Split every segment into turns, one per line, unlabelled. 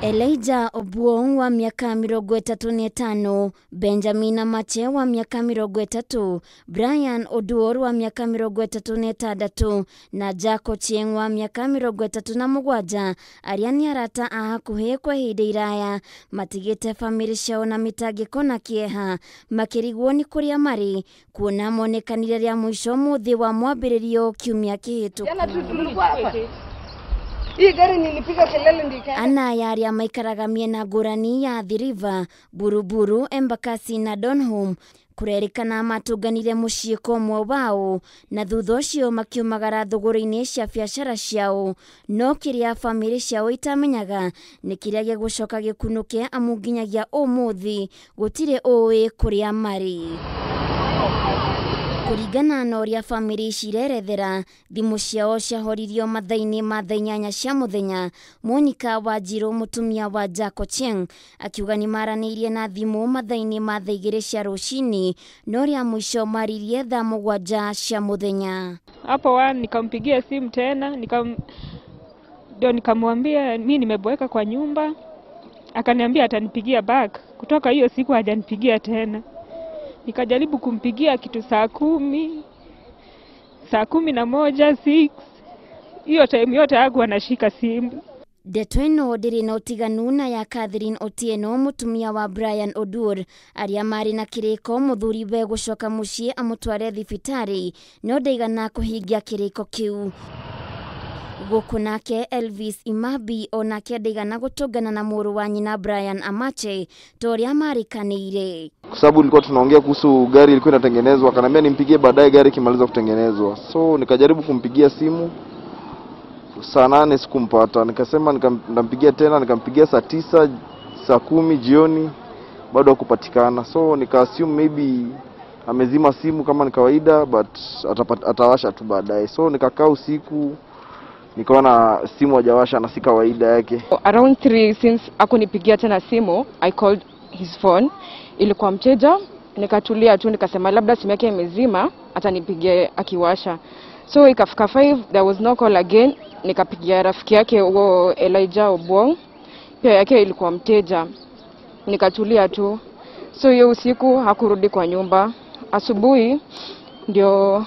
Elijah Obuong wa miaka 35, Benjamin Amache wa miaka 30, Brian Oduor wa miaka 36 na Jack Ochieng wa miaka 37 arĩa nĩ arata a hakuhĩ kwa ihinda iraya matigĩte bamĩrĩ ciao na mĩtangĩko na kĩeha makĩrigwo nĩ kũrĩa marĩ kuona monekanire rĩa mũico mũthĩ wa mwambĩrĩrio kiumia kĩhĩtũku.
Hii gari nilipiga kelele ndika.
Ana ya arĩa maikaraga mĩena ngũrani ya Athi River, Buruburu, Embakasi na Donholm kũrerĩkana matũnganire mũciĩ kwa ũmwe wao na thutha ũcio makiumagara thũgũrĩ-inĩ cia biacara ciao, no kĩrĩa bamĩrĩ ciao itamenyaga nĩ kĩrĩa gĩgũcoka gĩkunũke amu nginyagia ũmũthĩ gũtirĩ ũĩ kũrĩa marĩ. Kũringana na ũrĩa bamĩrĩ ici irerethera, thimũ ciao ciahoririo mathaa-inĩ ma thaa 8 cia mũthenya. Monica Wanjiru mũtumia wa Jack Ochieng akiuga nĩ maranĩirie na thimũ mathaa-inĩ ma thaa 2 cia rũcinĩ no rĩa mũico maririe thaa 7 cia mũthenya.
Hapo nikampigia simu tena ndio nikamwambia mimi nimeboeka kwa nyumba, akaniambia atanipigia back. Kutoka hiyo siku hajanipigia tena. Nikajaribu kumpigia kitu saa 10, saa 11, 6. Hiyo time yote hakuwa anashika simu.
Ndeto ĩno ndĩrĩ na ũtiganu na ya Catherine Otieno mũtumia wa Brian Oduor arĩa marĩ na kĩrĩko mũthuriwe gũcoka mũciĩ amũtware thibitarĩ no ndaigana kũhingia kĩrĩko kĩu. Gũkũ nake Elvis Imabi onake ndaigana gũtũngana na mũrũ wa nyina Brian Amache ta ũrĩa marĩkanĩire.
Kwa sababu nilikuwa tunaongea kuhusu gari ilikuwa inatengenezwa, akaniambia nimpigie baadaye gari ikimaliza kutengenezwa. So nikajaribu kumpigia simu saa 8 sikumpata, nikasema nikampigia tena, nikampigia saa 9, saa 10 jioni bado hakupatikana. So nika assume maybe amezima simu kama ni kawaida, but atawasha tu baadaye. So nikakaa usiku nikaona simu hajawasha na si kawaida yake.
Around 3 since akunipigia tena simu, I called his phone, ilikuwa mteja. Nikatulia tu nikasema labda simu yake imezima, atanipigia akiwasha. So ikafika 5, there was no call again. Nikapigia rafiki yake huo Elijah Obuong, pia yake ilikuwa mteja. Nikatulia tu. So hiyo usiku hakurudi kwa nyumba. Asubuhi ndio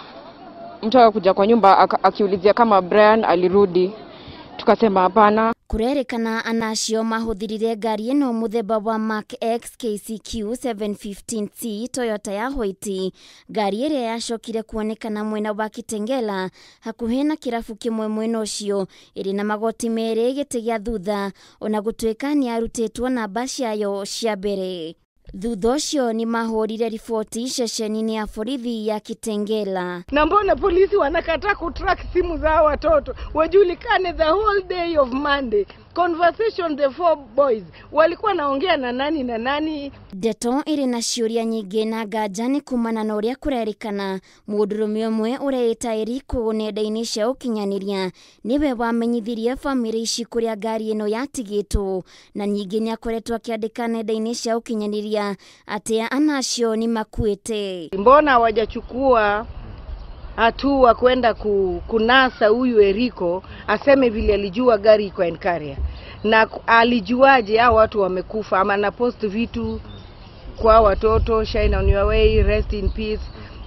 mtu akakuja kwa nyumba akiulizia kama Brian alirudi. Tukasema hapana.
Kurerekana anacio mahũthĩrire ngari ĩno mũthemba wa Mark X KCQ 715C Toyota ya white, ngari ĩrĩa yacokire kuonekana mwena wa Kitengela hakuhĩ na kĩrabu kĩmwe mwena ũcio ĩrĩ na magoti merĩ gĩtĩ gĩa thutha ona gũtuĩka nĩ yarutĩtwo namba ciayo cia mbere. Thutha ũcio nĩ mahũrire riboti ceceni-inĩ ya borithi ya Kitengela.
Na mbona polisi wanakataa kutrack simu za watoto wajulikane the whole day of Monday? Conversation the four boys walikuwa naongea na nani na nani.
Ndeto ĩrĩ na ciũria nyingĩ na nganja nĩ kumana na ũrĩa kũrerĩkana mũndũrũme ũmwe ũreĩta Eriko nenda-inĩ cia ũkinyanĩria nĩwe wamenyithirie bamĩrĩ ici kũrĩa ngari ĩno yatigĩtwo, na ningĩ nĩakoretwo akĩandĩka nenda-inĩ cia ũkinyanĩria atĩ anacio nĩ makuĩte.
Mbona hawajachukua hatua kwenda kunasa huyu Eriko aseme vile alijua gari iko Enkaria, na alijuaje hao watu wamekufa? Ama na post vitu kwa watoto, shine on your way, rest in peace.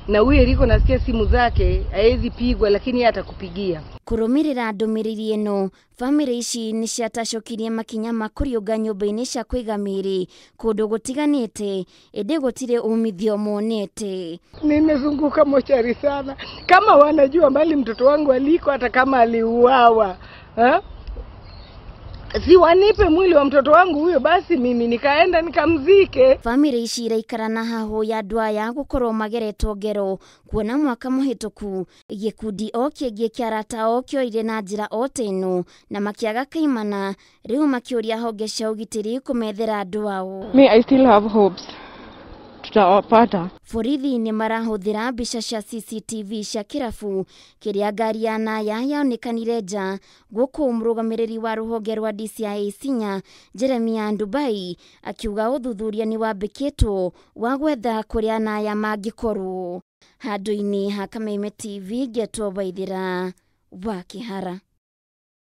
Na huyu Eriko nasikia simu zake haezi pigwa, lakini yeye atakupigia.
Kũrũmĩrĩra ndũmĩrĩri ĩno, bamĩrĩ ici nĩ ciatacũkirie makinya ma kũriũnga nyũmba-inĩ cia kũiga mĩĩrĩ kũndũ gũtiganĩte, ĩndĩ gũtirĩ umithio monete.
Nimezunguka mochari sana, kama wanajua mbali mtoto wangu aliko, hata kama aliuawa, si wanipe mwili wa mtoto wangu huyo basi mimi nikaenda nikamzike.
Bamĩrĩ ici iraikara na hahũ ya andũ aya gũkorwo mageretwo ngero kuona mwaka mũhĩtũku gĩkundi o kĩngĩ kĩa arata ao kĩorire na njĩra o ta ĩno na makĩaga kaimana, rĩu makĩũria honge cia ũgitĩri kũmethera andũ ao.
Me, I still have hopes tutawapata.
Borithi nĩ marahũthĩra mbica cia CCTV cia kĩrabu kĩrĩa ngari ya Naya yonekanire nja, gũkũ mũrũgamĩrĩri wa rũhonge rwa DCI Isinya Jeremiah Ndubai akiuga ũthuthuria nĩ wambĩkĩtwo wa gwetha kũrĩa Naya mangĩkorwo. Handũ-inĩ ha Kameme TV ngetwo Waithĩra wa Kĩhara.